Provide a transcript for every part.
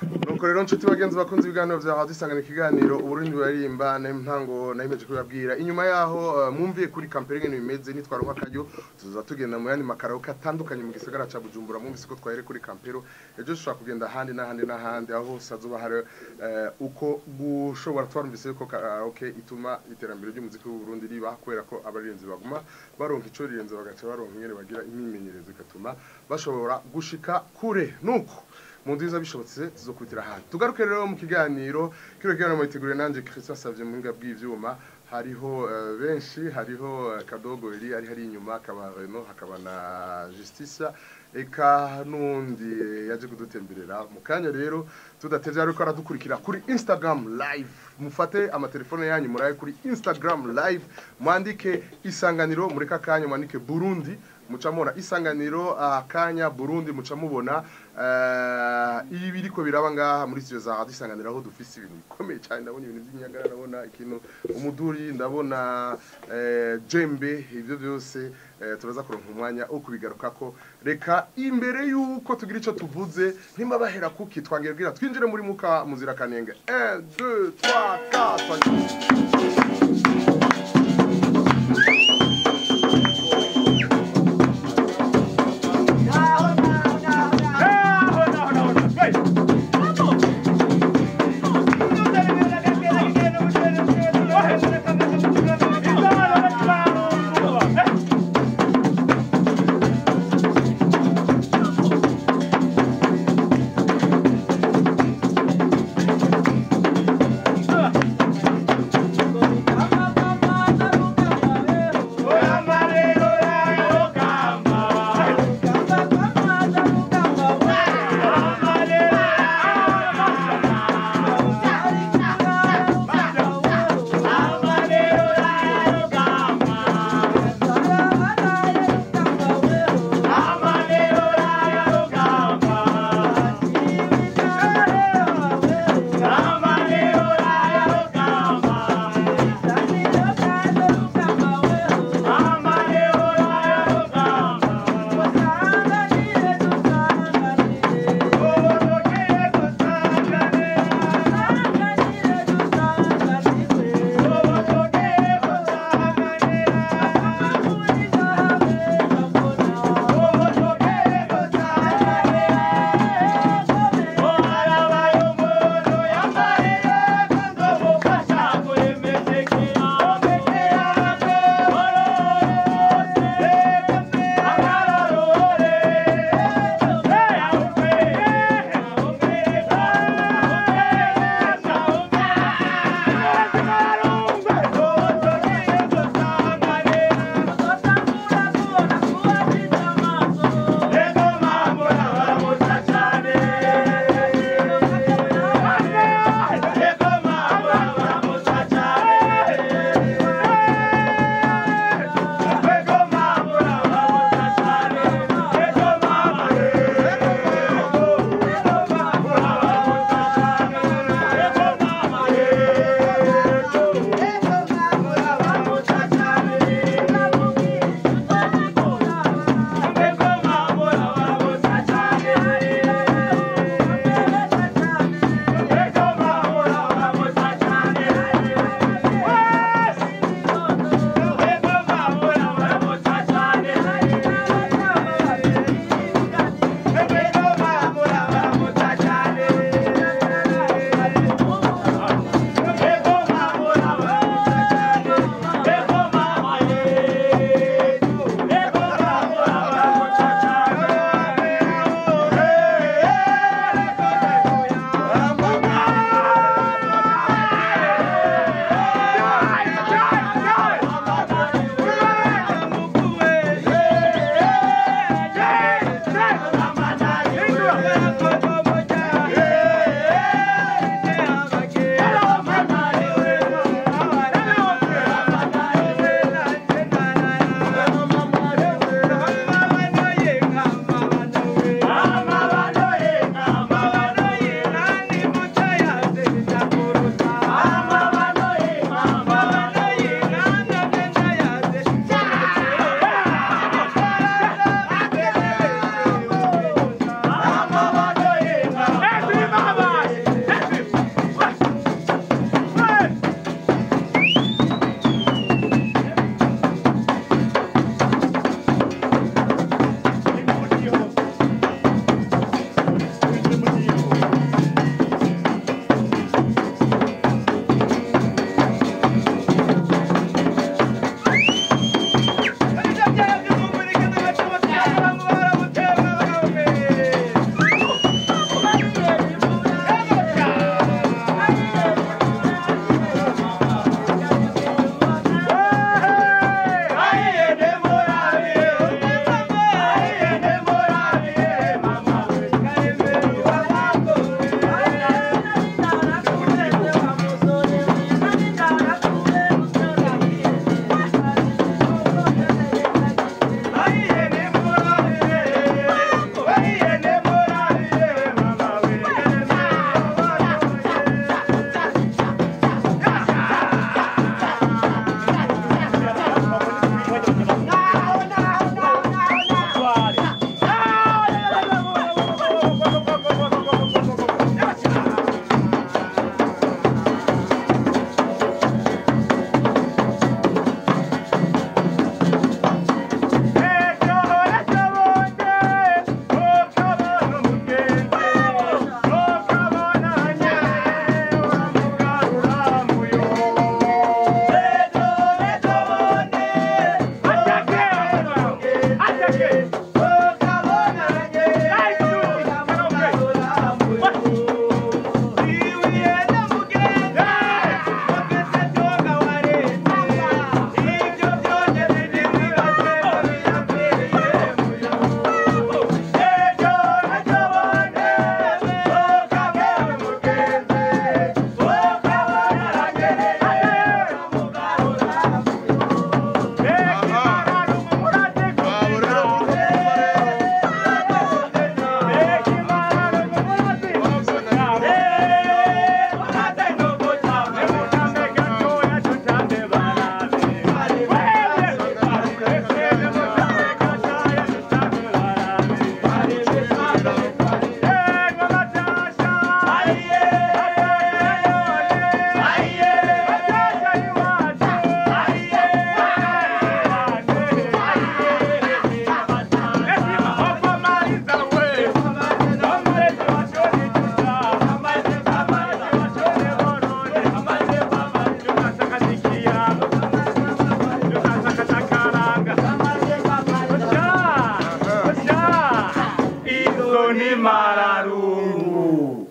Nuko rero nshuti bagenzi bakunze ibiganiro vya Radio Isanganiro, ikiganiro Uburundi buririmba, ntango nahimeje kubabwira inyuma yaho mwumviye kuri campaign ingene bimeze. Nitwaronka akaryo, tuzoza tugenda mu yandi makaraoke atandukanye mu gisagara ca Bujumbura. Mwumvise ko twahere kuri Campero, ejo dushobora kugenda ahandi n'ahandi n'ahandi, aho hose hazoba hari uko gushobora. Twarumvise yuko karaoke ituma iterambere ry'umuziki w'u Burundi riba, kubera ko abaririmbyi baguma baronka ico rirenze, bagaca baronka ingene bagira imyimenyerezo, igatuma bashobora gushika kure. Nuko mu nziza bishobotse tuzokubitira ahandi. Tugaruke rero mu kiganiro. Kino kiganiro mwiteguriwe nanje Christian Savye. Mu buhinga bw'ivyuma hariho benshi, hariho Kadogo Eli ari hari inyuma, hakaba Reno, hakaba na Justice, eka nundi yaje kudutemberera mu kanya. Rero tudatevye, ariko aradukurikira kuri Instagram Live. Mufate amatelefone yanyu, muraye kuri Instagram Live, mwandike Isanganiro, mureka akanya mwandike Burundi, muca mubona Isanganiro, akanya Burundi, muca mubona ibi biriko biraba ngaha muri studio za Radio Isanganiro, aho dufise ibintu bikomeye cyane. Ndabona ibintu by'inyagara, ndabona ikintu umuduri, ndabona jembe, ibyo byose turaza kuronka umwanya wo kubigarukako. Reka imbere yuko tugira ico tuvuze, nimba bahera kuki twangira bwira twinjire muri muka muzira kanenge. 1 2 3 4. Thank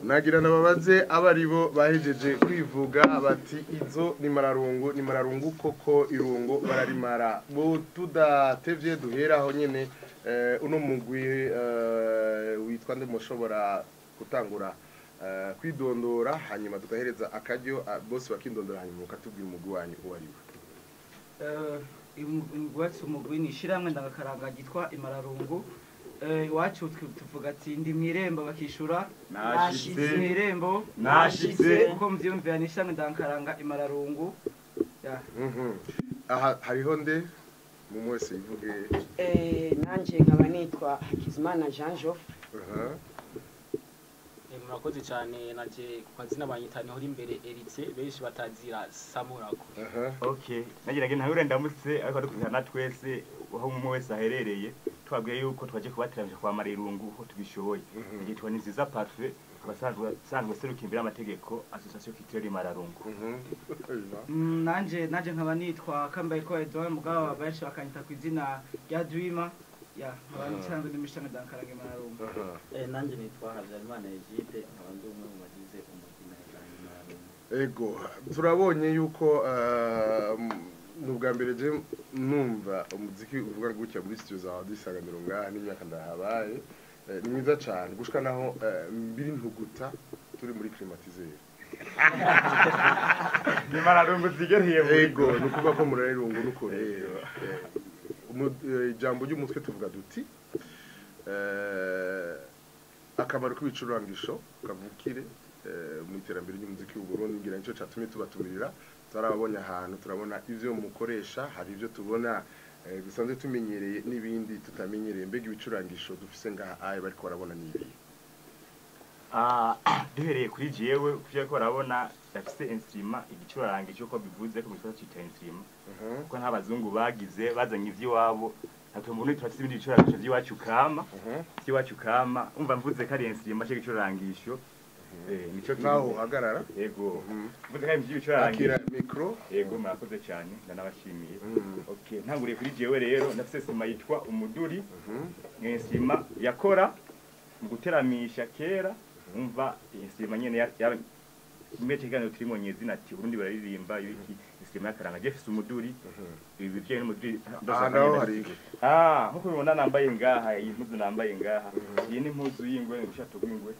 Nagira nababaze abaribo bahejeje kwivuga bati izo ni mararungu, ni mararungu koko irungo bararimara. Bo tudatevye duheraho nyene uno mugwi witwa nde mushobora gutangura kwidondora, hanyuma tugahereza akaryo bose bakindondora, hanyuma mukatubwira umugwi wanyu uwo ari we. Iwacu umugwi ni ishyirahamwe ndangakaranga ryitwa Imararungu. Iwacu tuvuga ati ndi mw'irembo bakishura nashitse, mw'irembo nashitse, uko mvyumvira ni ishyirahamwe ndangakaranga Imararungu. Aha hariho nde mu wese yivuge? Nanje nkaba nitwa Hakizimana Jean Geoffre. Murakoze cyane, naje ku kazina banyita niho imbere Eritse, benshi batazira Samurako. Okay, nagira nge ntahure ndamutse ariko dukurikirana twese aho umwe wese aherereye, twabwiye yuko twaje kubateramisha kwa Marerungu uko tubishoboye. Yitwa Nziza Parfait, abasanzwe sanzwe seruka imbere y'amategeko Association Culturelle Mararungu. Nanje nkaba nitwa Kambaye ko Edouard, mugabo benshi bakanyita ku izina rya Dreamer. Ya, nkaba nsanzwe ndi mishanga dankaranga Mararungu. Nanje nitwa Habyarimana Egide, nkaba ndi umwe mu bagize umugwi Mararungu. Ego, turabonye yuko nubwa mbere je numva umuziki uvuga gutya muri studio za Isanganiro ngaha n'imyaka ndahabaye, ni mwiza cyane gushika naho mbiri ntuguta turi muri climatiseur. Ni Mararungu zigereye muri. Ego, nukuvuga ko murarungu nuko rero. Ijambo ry'umutwe tuvuga duti akamaro k'ibicurangisho kavukire mu iterambere ry'umuziki w'u Burundi, ngira nico catumye tubatumirira. Turababonye ahantu, turabona ivyo mukoresha, hari ivyo tubona bisanzwe tumenyereye n'ibindi tutamenyereye. Mbega ibicurangisho dufise ngaha aye bariko barabona nibi? Duhereye kuri jewe kuvyo ko barabona ndafise instrument igicurangisho ko bivuze ko mu cita instrument, kuko nta bazungu bagize bazanye ivy'iwabo, natwe mu Burundi turafise ibindi bicurangisho vy'iwacu kama, vy'iwacu kama. Umva mvuze ko ari instrument cyo gicurangisho, nico naho hagarara. Yego, mvuze ko ari ivy'ibicurangisho. Akira micro. Yego, murakoze cyane, ndanabashimiye. Okay, ntanguriye kuri jewe rero ndafise sima yitwa umuduri. Ni instrument yakora mu guteramisha kera. Umva instrument nyene ya kimwe kiganiro turimo nyezina ati Burundi bararirimba ibiki instrument yakaranga. Je fise umuduri, ibi bivye n'umuduri. Nkuko ubibona nambaye ngaha, iyi mpuzu nambaye ngaha, iyi ni impuzu y'ingwe, n'ubushato bw'ingwe.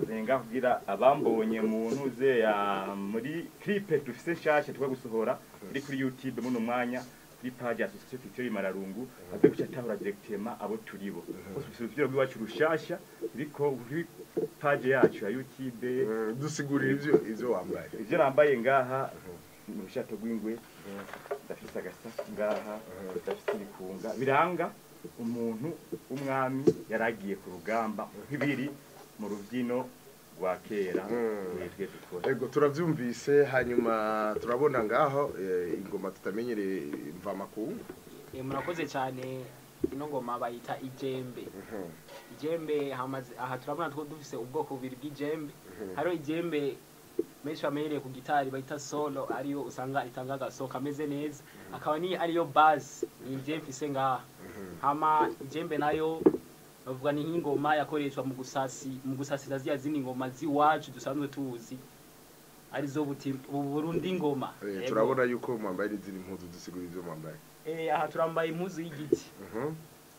Nzenga kugira abambonye mu ntuze ya muri clip dufise nshasha twa gusohora iri kuri YouTube muno mwanya kuri page ya Association Culturelle Mararungu, aze gucatahura directement abo turibo. Ko dufise uruvyo rw'iwacu rushasha riko kuri page yacu ya YouTube. Dusigurira ivyo wambaye. Ivyo nambaye ngaha ni ubushato bw'ingwe, ndafise agasa ngaha, ndafise ibikunga biranga umuntu w'umwami yaragiye ku rugamba nk'ibiri mu rubyino rwa kera. Ego, turavyumvise. Hanyuma turabona ngaho ingoma tutamenyereye mvamakungu. Murakoze cyane. Ino ngoma bayita ijembe. Ijembe hamaze aha turabona two dufise ubwoko bubiri bw'ijembe. Hariho ijembe menshi bamenyereye ku gitari bayita solo, ariyo usanga itanga agaso kameze neza, akaba ni ariyo bass, ni ijembe mfise ngaha. Hama ijembe nayo bavuga ni nk'ingoma yakoreshwa mu gusasi, mu gusasira ziya zindi ngoma ziwacu dusanzwe tuzi arizo buti Burundi ngoma. Turabona yuko mwambaye n'izindi mpuzu, dusigura ivyo mwambaye. Aha turambaye impuzu y'igiti.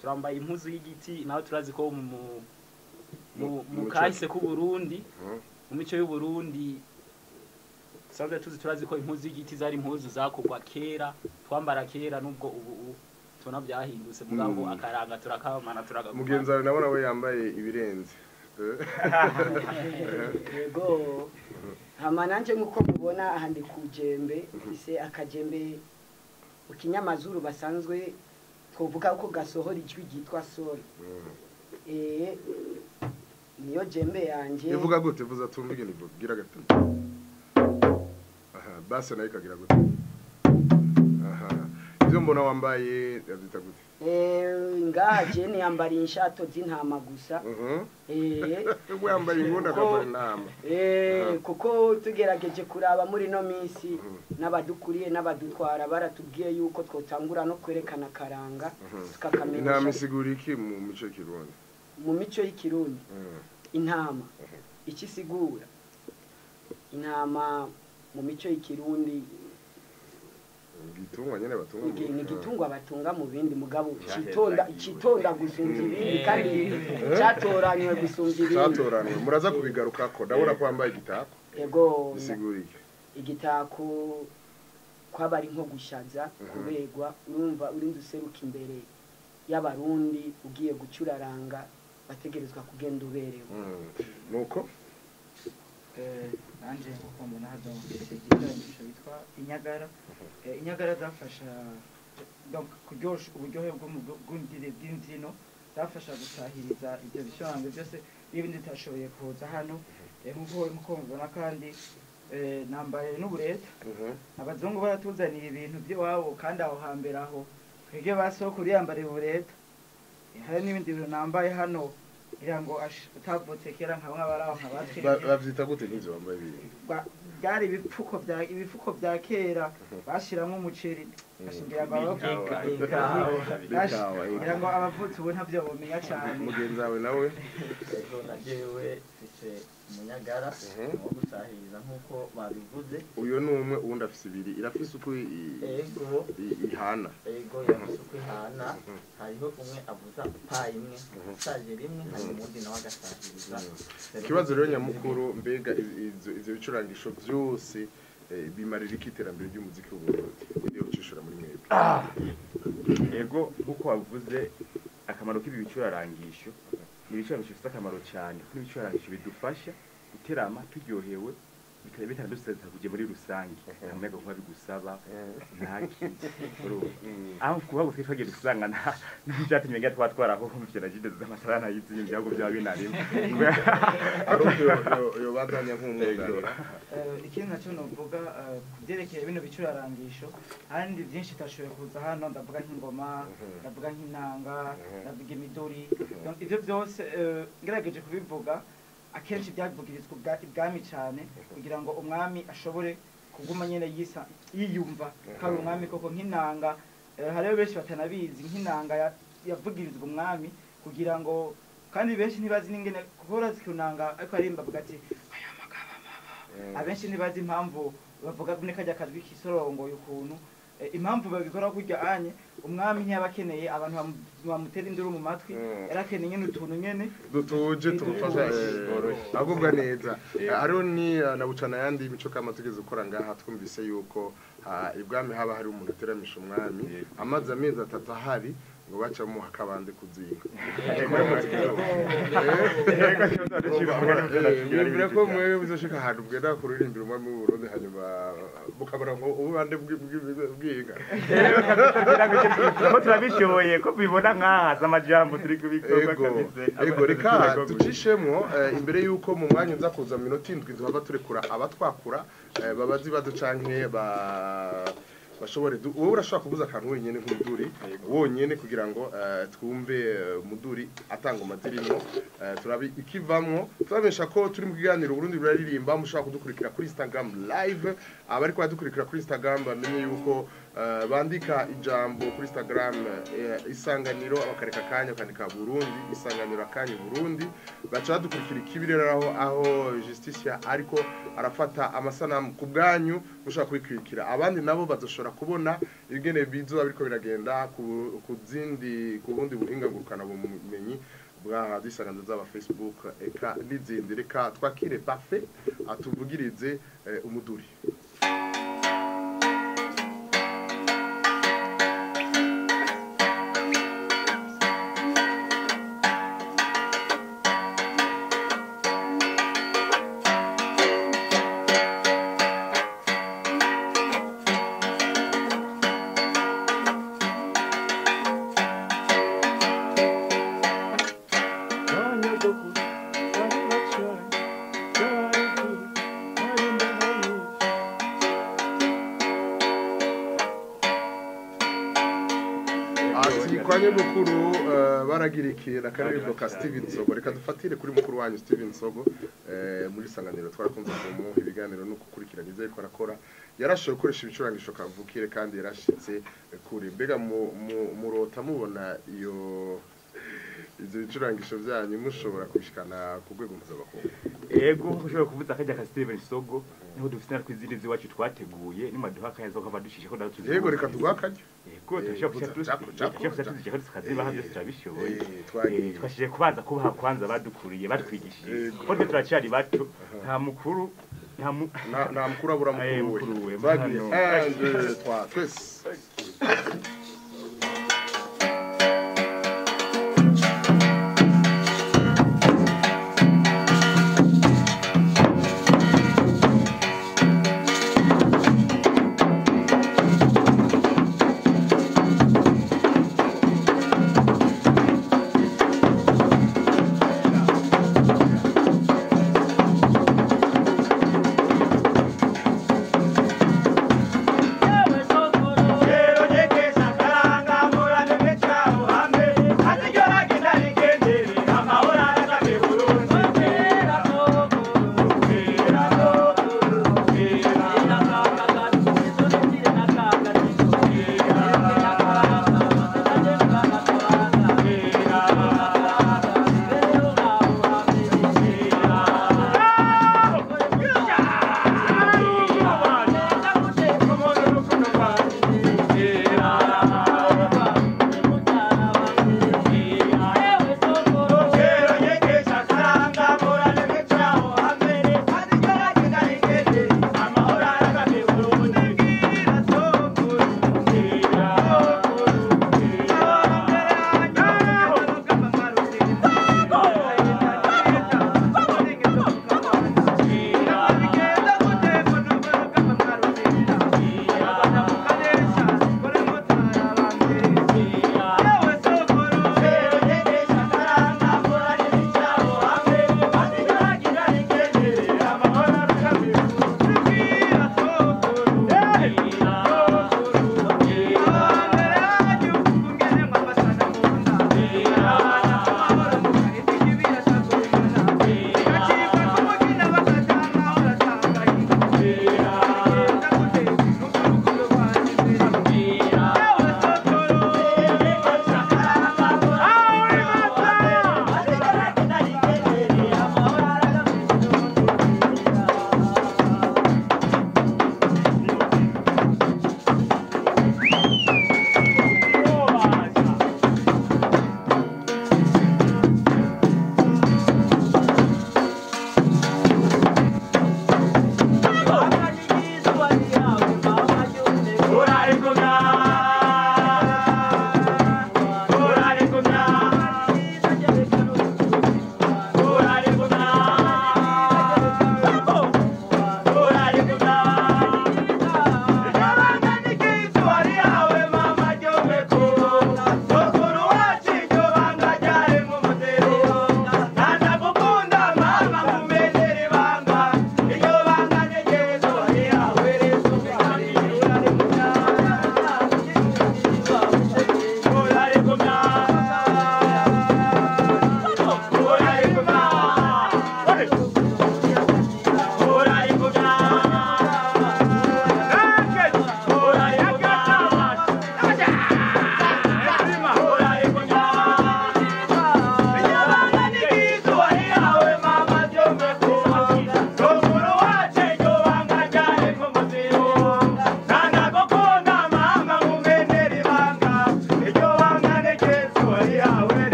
Turambaye impuzu y'igiti, naho turazi ko mu kahise ku Burundi, mu mico y'u Burundi sanzwe tuzi, turazi ko impuzu y'igiti zari impuzu zakogwa kera, twambara kera, nubwo ubu tubona byahindutse, mugabo akaranga turakamana turagakoma. Mugenzi wawe nabona we yambaye ibirenze. Yego, hama nanje nkuko mubona aha ndi ku jembe, mfise akajembe mu kinyamazuru basanzwe twovuga ko gasohora ijwi ryitwa sol. Niyo jembe yanje. Ivuga gute? Vuza tumve ingene ivuga. Gira gato. Aha, base nayo ikagira gute? Aha. Ivyo mbona wambaye yavyita gute? Ngaha je niyambariye inshato z'intama gusa. We yambaye ingunda akambara intama. Kuko tugerageje kuraba muri no minsi n'abadukuriye n'abadutwara baratubwiye yuko twotangura no kwerekana karanga tukakamenyesha. Intama isigura iki mu mico y'ikirundi? Mu mico y'ikirundi intama iki sigura? Intama mu mico y'ikirundi igitungwa nyene batunga mu ni igitungwa batunga mu bindi mugabo citonda gusumvya ibindi kandi cyatoranywe gusumvya ibindi. Cyatoranywe muraza kubigarukako. Ndabona ko wambaye igitako. Ego, isigura iki? Igitako kwaba ari nko gushaza kubegwa, urumva urinze useruka imbere y'abarundi ugiye gucuraranga bategerezwa kugenda uberewe. Nuko nanje nkuko mbona hano igikoresho bitwa inyagara. Inyagara zafasha donc kuryosha uburyohe bw'imbyino, zafasha gusahiriza ibyo bishobango byose n'ibindi bitashoboye kuza hano. Nkuko mubibona kandi nambaye n'ubureta. Abazungu baratuzaniye ibintu by'iwabo kandi aho hambere aho twebwe basokuru yambariye ubureta. Hari n'ibindi bintu nambaye hano kugira ngo utavutse kera nka bamwe bari aho nka batwe. Bavyita gute nk'ivyo bambaye ibintu? Byari ibifuko bya kera bashiramo umuceri bashingira kugira ngo abavutse ubu ntavyo bomenya cyane. Mugenzi wawe nawe? Ego, na jewe mfise umunyagara wo gusahiriza nkuko babivuze. Uyo ni umwe, uwundi afise ibiri. Irafise uko ihana. Ego, irafise uko ihana. Hariho umwe avuza pa imwe, saje rimwe, hari uwundi nawe agasahiriza. Ikibazo rero nyamukuru, mbega ivyo bicurangisho byose bimarira iki iterambere ry'umuziki w'Uburundi? Ndio ucishura muri mwebwe. Ego, nkuko wavuze akamaro k'ibi bicurarangisho, ni ibicurangisho bifite akamaro cyane, kuko ibicurangisho bidufasha guterama turyohewe, bikaba bitanduseza kujya muri rusange. Nta muyaga nkuba bigusaba, ntaki. Aho kuba gutwi twagiye dusanga n'ibyatumye ngira twa twarahomvye na jide z'amasarana y'izinyi byago byaba binarimo. Ariko yo bandanya nk'umwunganira. Ikindi nacyo novuga kubyerekeye bino bicurarangisho, kandi byinshi tashoboye kuza hano, ndavuga nk'ingoma, ndavuga nk'inanga, ndavuga imiduri. Ivyo byose ngerageje kubivuga akenshi byavugirizwa ibwami cyane kugira ngo umwami ashobore kuguma nyene yiyumva ko ari umwami koko. Nk'inanga hariho benshi batanabizi, nk'inanga yavugirizwa umwami kugira ngo, kandi benshi ntibazi n'ingene kuko urazi kunanga ariko arimba avuga ati aya magaba maba. Abenshi ntibazi impamvu bavuga bune kajya kajwi kisorongoye ukuntu impamvu babikora kurya anye. Umwami ntiyabakeneye abantu bamutera induru mu matwi, yarakeneye nyene utuntu nyene dutuje tumufasha agubwa neza. Hariho ni na bucana yandi imico kama tugeze gukora ngaha, twumvise yuko ibwami haba hari umuntu ateramisha umwami amaze amezi atatu ahari ngo bacamo hakabande kuzinga. Mwibwira ko mwewe muzoshika ahantu bwenda kuririmbira umwami w'Uburundi hanyuma mukabura ngo ububande bw'inka. Ko turabishoboye ko bibona nkaha amajambo turi kubikorwa kabisa. Ego, reka ducishemwo imbere yuko mu mwanya nza kuza minota 7 duhava turekura abatwakura babazi ibibazo canke bashobore. Wowe urashobora kubuza akantu wenyene nk'umuduri wonyene kugira ngo twumve umuduri atanga amazirimo, turabi ikivamwo. Turabesha ko turi mu kiganiro Burundi buraririmba. Mushobora kudukurikira kuri Instagram live. Abariko badukurikira kuri Instagram bamenye yuko bandika ijambo kuri Instagram isanganiro, abakareka kanya bakandika Burundi isanganiro akanya Burundi, baca badukurikira ikibirera aho Justice ariko arafata amasanamu ku bwanyu, mushobora kubikurikira. Abandi nabo bazoshobora kubona ingene bizoba biriko biragenda ku zindi ku bundi buhinga ngurukana bumenyi bwa disanganzo zaba Facebook eka n'izindi. Reka twakire Parfait atuvugirize umuduri. Kwa nyamukuru baragirikiye na karirimbo ka Steven Sogo. Reka dufatire kuri mukuru wanyu Steven Sogo, muri Sanganiro twarakunze kumuha ibiganiro no gukurikirana ivyo ariko arakora. Yarashoboye gukoresha ibicurangisho kavukire kandi yarashitse kure. Mbega murota mubona iyo ivyo bicurangisho vyanyu mushobora kubishikana ku rwego mpuzamakungu? Ego, ushobora kuvuza akajya ka Steven Sogo, niho dufite natwe izindi z'iwacu twateguye, nimaduha akanya zo kava dushishe ko natwe tuzi. Yego, reka tuguhe akaryo. Yego, turashobora Vuza, kuca jako, jako, tuzi tuzi tukazibaha byose turabishoboye. Twagiye. Twashije kubanza kubaha kwanza badukuriye batwigishije, Yego. kuko twe turacyari bato, nta mukuru nta mu Nta mukuru abura mukuru mukuru we. we. Twagiye. Hano. 1 2 3 twese. Quiero llegues a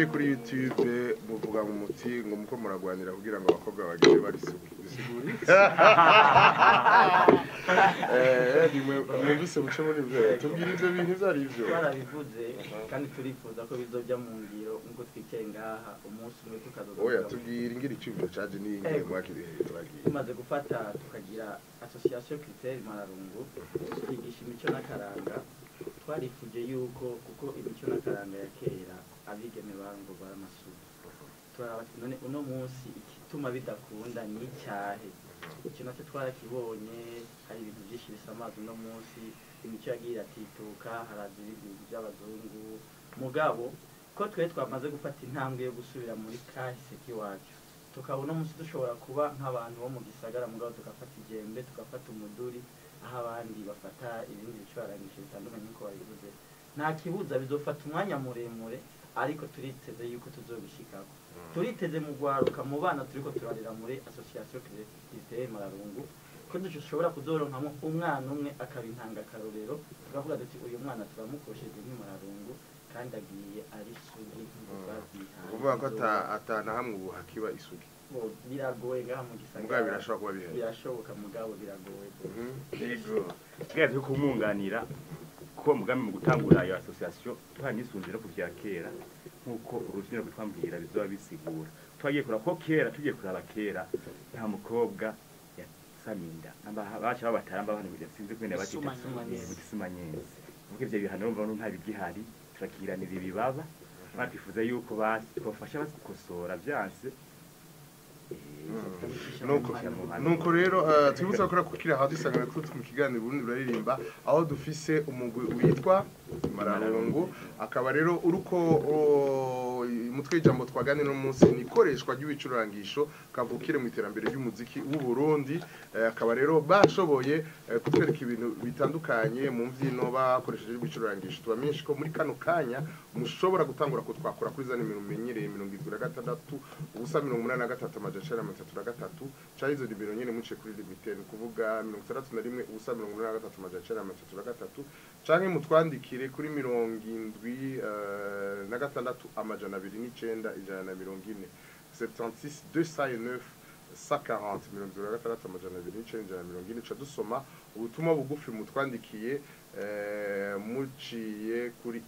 Ugiye kuri YouTube muvuga mu muti ngo muko muragwanira kugira ngo abakobwa bagire bari isugi. Bisiguri? Nimwe mwumvise muce muri byo. Tubwire ivyo bintu ivyo ari byo. Twarabivuze kandi turifuza ko bizojya mu ngiro nkuko twicaye ngaha umunsi umwe tukazoza. Oya, tubwire ingira icyumviro caje n'ingire mwakiriye turagiye. Tumaze gufata tukagira association Critère Mararungu twigisha imico n'akaranga, twarifuje yuko kuko imico n'akaranga ya kera abigeme bango baramasuka, turaraba ati none uno munsi igituma bidakunda ni icyahe? Icyo nacyo twarakibonye, hari ibintu byinshi bisamaza uno munsi, imico yagiye iratituka, haraza ibindi bintu by'abazungu. Mugabo ko twe twamaze gufata intambwe yo gusubira muri kahise k'iwacu, tukaba uno munsi dushobora kuba nk'abantu bo mu gisagara, mugabo tugafata ijembe, tugafata umuduri, aho abandi bafata ibindi bicurangisho bitandukanye nk'uko babivuze, nta kibuza bizofata umwanya muremure, ariko turiteze yuko tuzobishikako. Turiteze mu gwaruka, mu bana turiko turarera muri association Critère Mararungu, ko dushobora kuzoronkamo umwana umwe akaba intangakarorero, tukavuga duti uyu mwana turamukosheje nk'Imararungu kandi agiye ari sugi nk'uko twavyihaye. Kuvuga ko atana hamwe ubu hakiba isugi. Bo, biragoye ngaha mu Mugabo gisagara. birashobora kuba bihari. Birashoboka, mugabo biragoye. Yego, twese kumwunganira ko mugambi mu gutangura iyo association twanisunze no kuvya kera nkuko urubyiniro rutwambwira bizoba bisigura. Twagiye kuraba ko kera, tugiye kuraba kera nta mukobwa yasaminda namba baca babataramba abantu kugira sinzi kwene batita Isumanyenzi. Isumanyenzi. Kuko ivyo bihano urumva nta bigihari, turakiranira ibibaba, batwifuza yuko basi twafasha basi gukosora vyanse. Nuko rero twibutsa gukora kuri Radio Isanganiro kuri mu kiganiro Burundi buraririmba, aho dufise umugwi witwa Mararungu, akaba rero uruko umutwe w'ijambo twaganira uno munsi ni ikoreshwa ry'ibicurangisho kavukire mu iterambere ry'umuziki w'u Burundi. Akaba rero bashoboye kutwereka ibintu bitandukanye mu mbyino bakoresheje ibicurangisho. Tubamenyesha ko muri kano kanya mushobora gutangura kutwakura kuri za nimero mumenyereye, 76 0 83 933, canke izo nimero nyene muciye kuri limite, ni ukuvuga 61 0 83 933, canke mutwandikire kuri 76 209 140, 76 209 140, 76 209 140. Ca dusoma ubutumwa bugufi mutwandikiye muciye kuri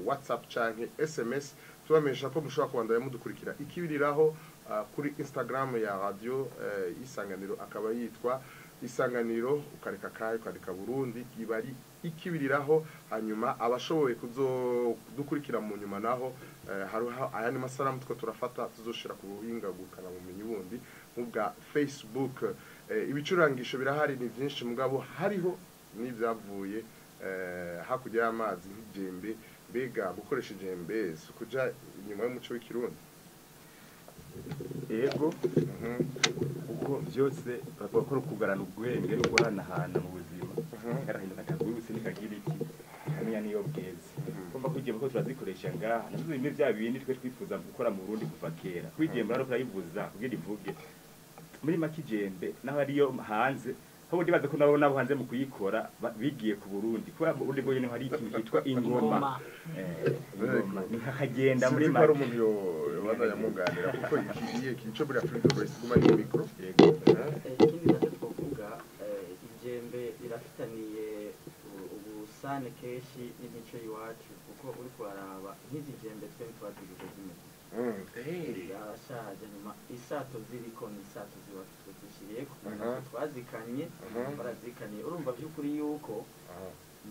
WhatsApp canke SMS. Tubamenyesha ko mushobora kubandanya mudukurikira ikibiriraho kuri Instagram ya Radio Isanganiro, akaba yitwa Isanganiro, ukareka kayo ukandika Burundi, iba ari ikibiriraho. Hanyuma abashoboye kuzodukurikira mu nyuma naho hariho ayandi masanamu two turafata tuzoshira ku buhinga gukana bumenyi bundi nk'ubwa Facebook. Ibicurangisho birahari ni byinshi, mugabo hariho n'ibyavuye hakurya y'amazi nk'ijembe. Mbega gukoresha ijembe si ukuja inyuma y'umuco w'ikirundi? Ego, kuko byose bavuga ko ari ukugarana ubwenge no guhanahana mu buzima. Karahinduka kagurutse nikagira iki kamenya niyo bweze. Kumva ko igihe ko turazikoresha ngaha nazo bimwe bya bindi twe twifuza gukora mu Burundi kuva kera. Kwigemba rero turayivuza kugira ivuge muri make ijembe naho ariyo hanze, aho ndibaza ko nabo nabo hanze mu kuyikora bigiye ku Burundi, kubera mu Burundi bwo nyene hari ikintu cyitwa ingoma. Ingoma ni nk'akagenda muri Sinzi ko hari make. umuntu yobanza yamunganira kuko iki ico muri Africa Voice guma ni micro. Yego. Ikindi nacyo twavuga, ijembe rirafitaniye ubusane kenshi n'imico y'iwacu, kuko uri kuraraba nk'izi jembe twe ntitwaziguze zimeze, zarashaje, nyuma isato ziriko ni isato z'iwacu twe dushyiriyeko, twazikanye, barazikaniye. Urumva by'ukuri yuko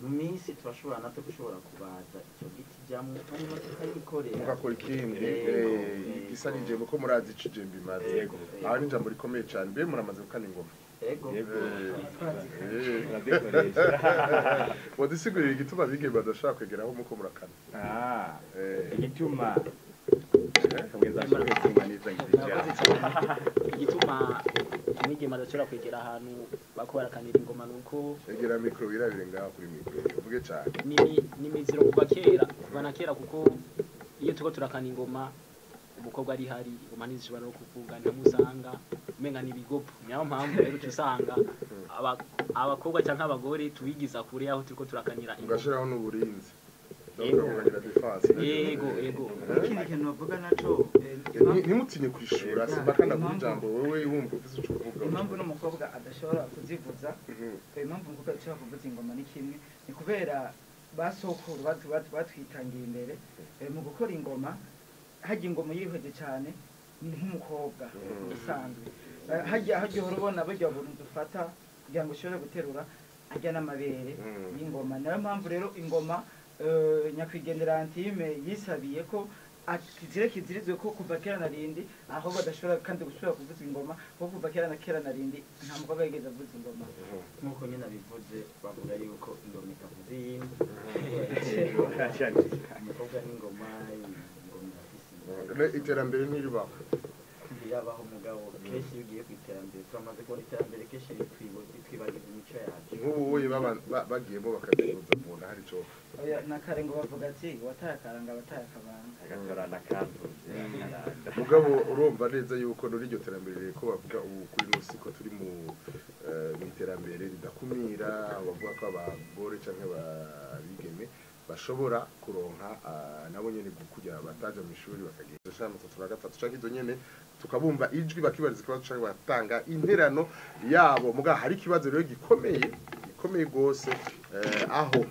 mu minsi turashobora natwe gushobora kubaza icyo giti jyamo, hanyuma tukayikorera. Mugakora ikindi Yego, yego. gisa n'ijembe, ko murazi ico ijembe imaze. Yego. Aho ni ijambo rikomeye cyane. Mbe muramaze gukana ingoma? Ego. Yego. Eh. Turazikoresha. Wadusigurira igituma abigeme badashobora kwegeraho muko murakana? Ah, igituma Murakoze cyane. Igituma umwigeme adashobora kwegera ahantu bako barakanira ingoma ni uko Egera micro, wirabire ngaho kuri micro uvuge cyane. Ni imiziro kuva kera, kuva na kera, kuko iyo turiko turakana ingoma umukobwa ari hari, ingoma ntizishobora no kuvuga, ntamusanga umenga ni ibigopo. Niyo mpamvu rero uca usanga abakobwa canke abagore tubigiza kure aho turiko turakanira ingoma. Mugashiraho n'uburinzi. Ukagira defense. Yego yego. Ikindi kintu bavuga naco, Ntimutinye kwishura, simba kandi avuga ijambo, wewe wumva ufise ico uvuga. Impamvu n'umukobwa adashobora kuzivuza, impamvu umukobwa adashobora kuvuza ingoma ni kimwe, ni kubera basokuru batwitangiye imbere mu gukora ingoma. Hajya ingoma yihweje cyane ni nk'umukobwa usanzwe. Hajya uhora ubona burya buntu dufata kugira ngo ushobore guterura ajya n'amabere y'ingoma. Niyo mpamvu rero ingoma, nyakwigendera Antime yisabiye ko kizire kizirizwe ko kuva kera na rindi aho badashobora kandi gusubira kuvuza ingoma, kuko kuva kera na kera na rindi nta mukobwa yigeze avuza ingoma. Nk'uko nyine abivuze, bavuga yuko ingoma itavuze iyindi. Umukobwa n'ingoma, ingoma irafise ingoma. Iterambere ntiribaho. Ntirabaho, mugabo kenshi iyo ugiye ku iterambere, turamaze kubona iterambere kenshi ritwibagiza imico yacu. Nk'ubu uye bagiyemo bakazivuza, mubona hari ico? Oya, na kare ngo bavuga ati wataye akaranga abataye akabanga. Agatorana kantuze. Mugabo urumva neza yuko muri iryo terambere ko bavuga ubu kuri nusi ko turi mu iterambere ridakumira, bavuga ko abagore canke abigeme bashobora kuronka nabo nyene kujya bataja mu ishuri bakagenda shana 33 canke izo nyene, tukabumva ijwi bakibariza ikibazo canke batanga interano yabo. Muga hari ikibazo rero gikomeye gikomeye gose, aho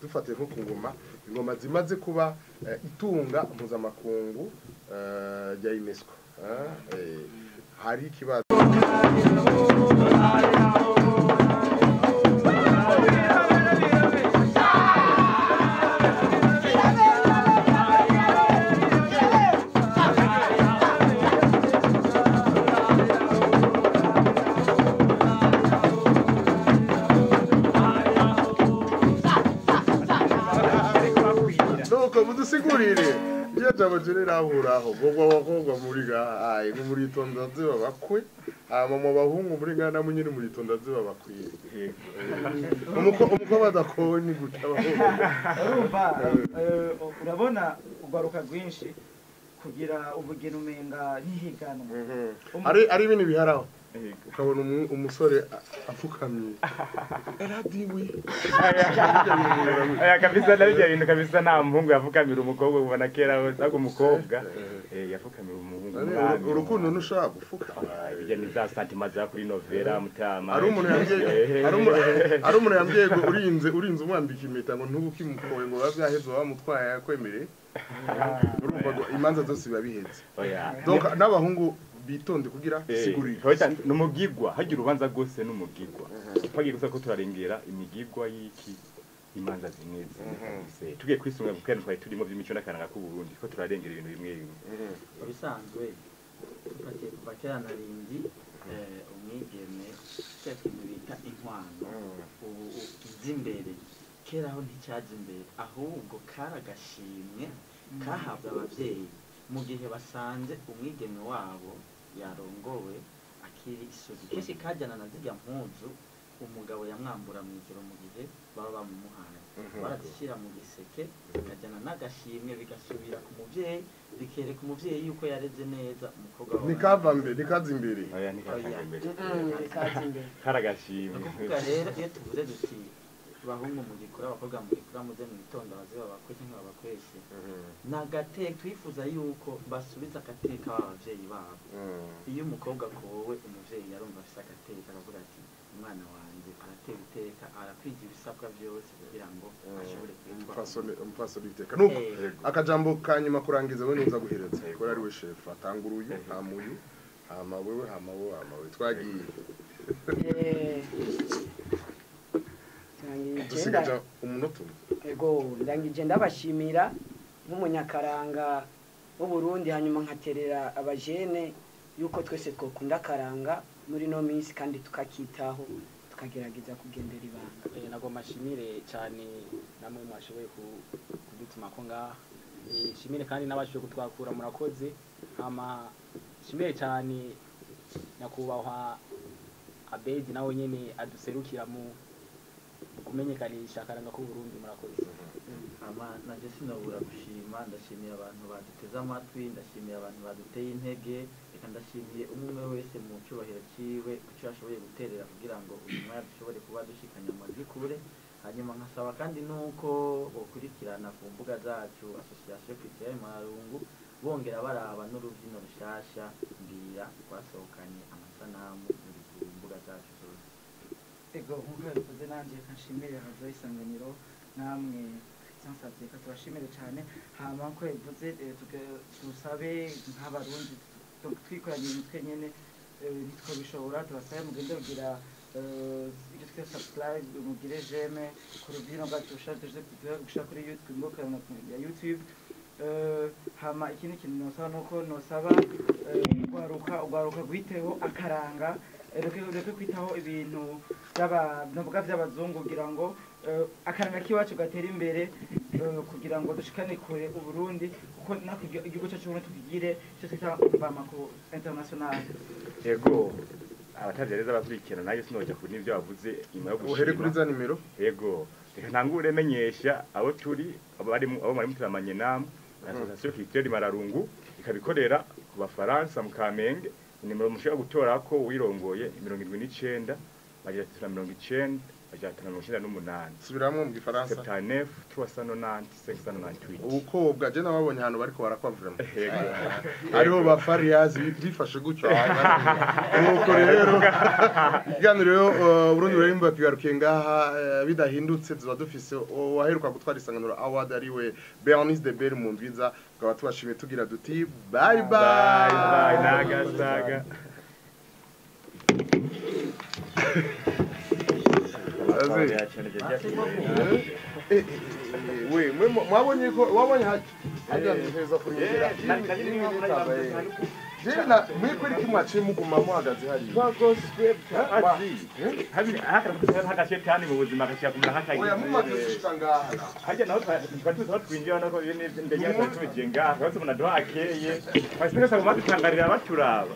dufatiye nko ku ngoma, ingoma zimaze kuba itunga mpuzamakungu rya UNESCO, hari ikibazo. Nuko mudusigurire iyo jambo jere rahuraho ngo abakobwa muri gahaye ngo muritonda ziba bakwe, hama mu bahungu muri ngaha namwe nyine muritonda ziba bakwiye. Umukobwa adakowe ni gute abahungu? Urumva, urabona urwaruka rwinshi kugira ubugeni umenga ntihiganwa. Ari ibintu biharaho ukabona umusore apfukamye eradiwi. Aya kabisa nabijya bintu kabisa, nta muhungu yafukamira umukobwa kuva na kera hose, ahubwo umukobwa yafukamira umuhungu, umwami. Urukundo ntushobora gupfukama. Bijya ni za sentiments za kuri novela mutama. Ari umuntu yambwiye ngo urinze umwambika impeta ngo ntubu ukimukoye ngo biba byaheze, bamutwaye yakwemereye. Urumva ngo imanza zose biba biheze. Oya. Donc n'abahungu bitonde kugira sigurire. Hoita numugigwa hagira urubanza rwose n'umugigwa twagiye gusa ko turarengera imigigwa y'iki imanza zimwe zimwe kabisa, tugiye kwisunga kuko twari turimo by'imico n'akaranga k'u Burundi ko turarengera ibintu bimwe bimwe. Ibisanzwe dufatiye kuva kera na rindi, umwigeme cya kintu bita inkwano ubu z'imbere, kera aho nticyaje imbere, ahubwo kari agashimwe kahabwa ababyeyi mu gihe basanze umwigeme wabo yarongowe akiri isugi. Kenshi kajyana na zirya mpuzu umugabo yamwambura mu ijoro mu gihe baba bamumuhaye, barazishyira mu giseke zikajyana n'agashimwe, bigasubira ku mubyeyi, bikereka umubyeyi yuko yareze neza umukobwa wawe. Nikava mbere nikaza imbere. Oya, ntikatanga imbere. Rikaza imbere. Karagashimwe. Ni ukuvuga rero iyo tuvuze duti bahungu mugikora, abakobwa mugikora, muze mwitonda baze babakwe cyangwa babakweshe, ni agateka twifuza yuko basubiza agateka b'ababyeyi babo. Iyo umukobwa akowe, umubyeyi yarumva afise agateka, akavuga ati umwana wanjye aratera iteka, arakwija ibisabwa byose kugira ngo ashobore kwitwara. Umupfasoni iteka nuko akajambo ka nyuma kurangiza, we nuza guhereza ko ari we chef atangura uyu, hama uyu, hama wewe, hama wowe, hama wewe, twagiye. Ndangije Dusigaje umunota umwe. Ego, ndangije ndabashimira nk'umunyakaranga w'Uburundi, hanyuma nkaterera abajene yuko twese twokunda akaranga muri no minsi kandi tukakitaho, tukagerageza kugendera ibanga. Nagomba nshimire cyane namwe mwashoboye kudutuma ko ngaha. Nshimire kandi n'abashoboye kutwakura, murakoze. Hama nshimire cyane nyakubahwa Abedi nawe nyene aduserukira mu kumenyekanisha akaranga k'u Burundi, murakoze. Ama nanjye sinabura gushima, ndashimiye abantu baduteze amatwi, ndashimiye abantu baduteye intege, reka ndashimiye umwe umwe wese mu cyubahiro cyiwe ku cyo yashoboye guterera kugira ngo uyu mwanya dushobore kuba dushikanye amajwi kure. Hanyuma nkasaba kandi nuko bokurikirana ku mbuga zacu Association Culturelle Mararungu, bongera baraba n'urubyino rushasha mbwira rwasohokanye amasanamu ruri ku mbuga zacu zose. Ego, nkuko yabivuze, nanjye reka nshimire Radio Isanganiro namwe Christian Savye, reka tubashimire cyane. Hama nkuko yabivuze, tusabe nk'abarundi twikoranye imitwe nyene, ntitwabishobora. Tubasabe mugende kugira icyo twita subscribe, mugire j'aime ku rubyino rwacu rushasha tuje gushira kuri YouTube, imbuga ya YouTube. Hama ikindi kintu nosaba nuko nosaba urwaruka rwiteho akaranga, reke kwitaho ibintu by'aba novuga by'abazungu, kugira ngo akaranga k'iwacu gatere imbere, kugira ngo dushikane kure Uburundi, kuko natwe igihugu cyacu Burundi tukigire icyo twita mvamako international. Yego, abatavyareza abakurikirana nayo sinoja kuri n'ivyo bavuze nyuma yo Uhere kuri gushima. za nimero. Yego, reka ntangure menyesha abo turi, abo bari abo mwari muturamanye namwe, Association Culturelle Mararungu ikabikorera ku Bafaransa mu Kamenge. Inimero mushobora gutora ko wirongoye 79 390 598. Subiramwo mu Gifaransa. 79 390 598. Ubukobwa je nababonye ahantu bariko barakwa vraiment. Yego. Hariho ba Fariyazi bifashe gutyo. Nuko rero ikiganiro rero Burundi Buririmba kigarukiye ngaha. Bidahindutse tuba dufise uwaheruka gutwara Isanganiro Award, ariwe Bernice de Bell mu ndwiza. Tukaba tubashimiye tugira duti bye bye. Bye bye, nagasaga. Azi. We mwe mwabonye ko wabonye haki hajya neza kunyira. Je na mwe kweri kimwaciye muguma muhagaze hariya. Twagoswe azi hakashetani mu buzima gashyira kumera. Oya, mumaze gushika ngaha. Hajya naho twari tuzi aho twinjira nako ndege tuje ngaha twese umuntu aduha akeye twese twese badutangarira baturaba.